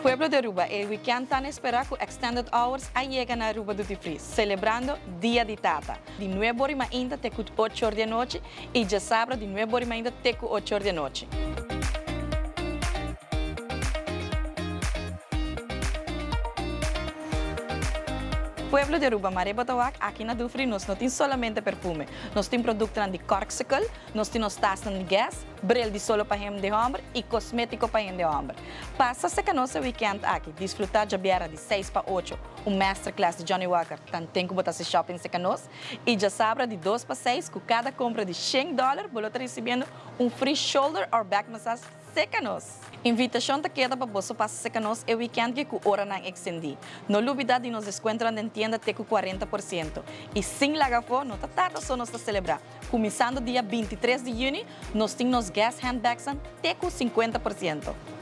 Pueblo di Aruba, e weekend tan espera cu Extended Hours a yega na Aruba Duty Free, celebrando Dia di Tata. Di 9 or mainta te cu 8 or di anochi y diasabra di 9 or mainta te cu 8 or di anochi. Pueblo di Aruba, mare bo ta wak, aki na Dufry nos no tin solamente perfume. Nos tin productonan di Corkcicle, nos tin nos tasnan di Guess, bril di solo pa hende homber y cosmetico pa hende homber. Pasa serca nos e weekend aki, disfruta diabierna di 6 pa 8, un masterclass di Johnny Walker, tanten cu bo ta haci shopping serca nos, y diasabra di 2 pa 6, cu cada compra di 100 dollar, bo lo ta ricibiendo un free shoulder or back massage serca nos. Invitacion ta keda pa bo pasa serca nos e weekend cu oranan extendi. No lubida di nos descuento den tienda te cu 40%. Y sin laga afo, no ta tata so nos ta celebra. Cuminsando dia 23 di juni, nos tin nos Guess handbags te cu 50%.